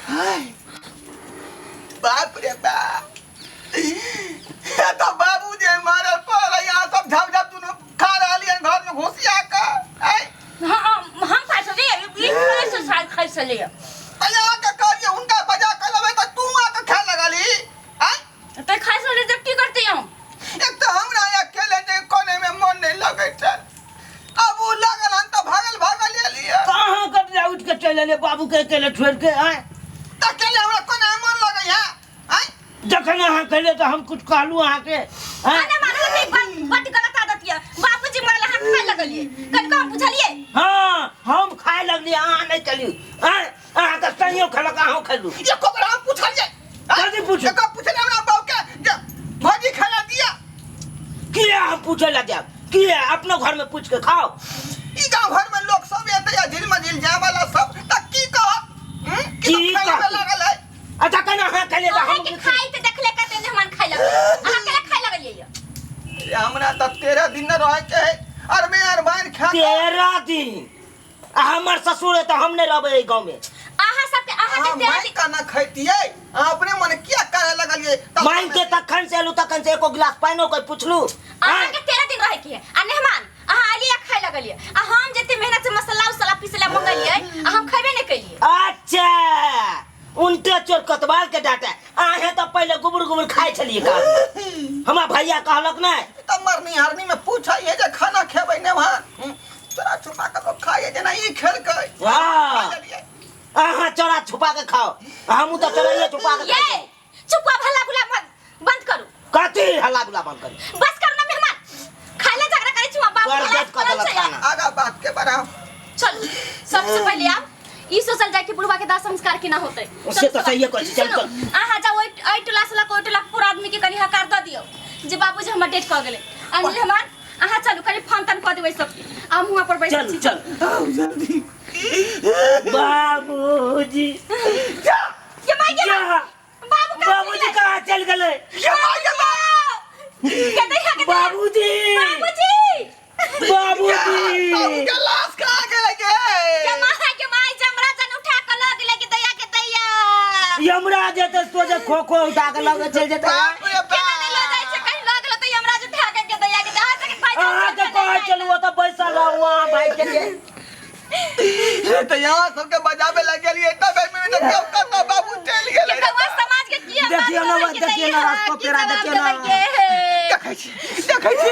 हाय, बाप रे बाप, ये तो बाबू जे मारल पड़ल, यहाँ सब झाप झाप दुनू खा रहलियै घर में घुसिया के। आय हाँ, हम खाइ छलियै, ई कैसे साल खाइ छलियै? यहाँ के कहलियै हुनका बजा के लेबै तऽ तू आके खाय लगलही। आय तऽ खाइ छलियै तऽ की करतियै हम? एक तऽ हमरा अकेले नहि कोने में मन नहीं लगै छै, अब उ लागल हन तऽ भागल भागल एलियै। कहाँ कटला उठ के चलि एलियै बाबू के अकेले छोड़ि के? आँय, तऽ अकेले हमरा कोना मन लगै है? आँय, जखन अहाँ कहलियै तऽ हम कुछ कहलहुँ अहाँके? आँय? अरे मानो के बड गलत आदत ये। बाबूजी मरल, अहाँ खाय लगलिए। कनिको हम बुझलिए? हाँ, हम खाय लगलियै, अहाँ नहि खेलियै। आँय, अहाँके संयो खेलक, अहूँ खेलू। एको बेर हम पूछलियै? कथी पूछू? एको पूछलियै हमरा बाबू के जे भौजी खाना दिया? किया हम पूछे लए जायब? किया अपनो घर में पूछ के खाओ। ई गाँव घर में लोग सब एतै आ झिल मझिल जाय वाला सब तऽ की कहत? हम्म? की की तऽ खाय कहत? लागल है। अच्छा, केना अहाँ खेलियै तऽ अहाँ हम के खाइ तऽ देखले करते जे हमन खाइ लगलिए। अहाँ केला खाइ लगलिए ये? रे, हमरा तऽ 13 दिन न रहे के है, अरबे अरबाइन खा के। 13 दिन आ हमर ससुर है तऽ हम नहि रहबै एहि गाँव में। अहाँ सबके अहाँ के अहाँ 13 मारि दिन केना खैतियै? अहाँ अपने मन किया करे लगलियै? तब मांगि के तखन से एलू, तखन से एको गिलास पानिओ के पुछलू? अहाँ के 13 दिन रहे के है आ मेहमान अहाँ आलिए आ खाइ लगलिए, आ हम जते मेहनत से मसाला उसाला पीसला मंगलिए आ हम खैबे नहि केलिए। अच्छा, उनटे चोर कोतवाल के डांटे। अहें तऽ पहिले गुबुर गुबुर खाइ छलियै का? हमरा भैया कहलक नहि। तऽ मरनी हरनी में पूछै है जे खाना खेबै ने वहाँ? चोरा छुपा के लोग खाइ है, जेना ई खेलकै। वाह। खा लेलियै। अहाँ चोरा छुपा के खाओ, हमहूँ तऽ चोराइए छुपा के ये खाइ छी। चुप हल्ला गुल्ला बंद करू। कथी हल्ला गुल्ला बंद करू? बस करू ना मेहमान, खाय ला झगड़ा करै छी बाबू। कर खाय देत कऽ देलक खाना। आगा बात के बढ़ाओ। चलू, सबसे पहिले आब ई सोचल जाय कि बुढ़वा के दाह संस्कार केना होतै। से तऽ सहिए कहै छी, चल, चल। अहाँ जाउ ओहि टोला से लऽ कऽ ओहि टोला के पूरा आदमी के कनि हकार दऽ दियौ जे बाबूजी हमर डेथ कऽ गेलै। आ मेहमान अहाँ चलू, कनि फोन तन कऽ देबै सबके, हम हुआं पर बैसल चल छी। चल। आओ जल्दी। बाबूजी जा। ये माय गे जा। बाबू कहाँ बाबूजी चलि गेलै? कहाँ चल गेलै? ये माय गे माय। के देखा के देखा। बाबूजी, बाबूजी, बाबूजी, बाबू के लाश कहाँ गेलै गे? के माय के माय, जमरा जन उठा के लऽ गेलै के दैया के दैया। यमराज जेतै सोझे खो खो उठा के लऽ के चलि जेतै। बाप रे केना नहि लऽ जाइ छै? कहीं लऽ गेलै तऽ यमराज उठा के के दैया के दैया के भाई। अहाँके कहै चलू, ओतऽ बैसल रहू अहाँ भाई के लिए। रे, तऽ यहाँ सबके बजाबे लग गेलियै तब एहिमे देखियौ कतऽ बाबू चलि गेलै रे। कौआ समाज के की देखियौ ना, देखियौ ना, रास्ता पेड़ा देखियौ ना। देखै छी, देखै छी।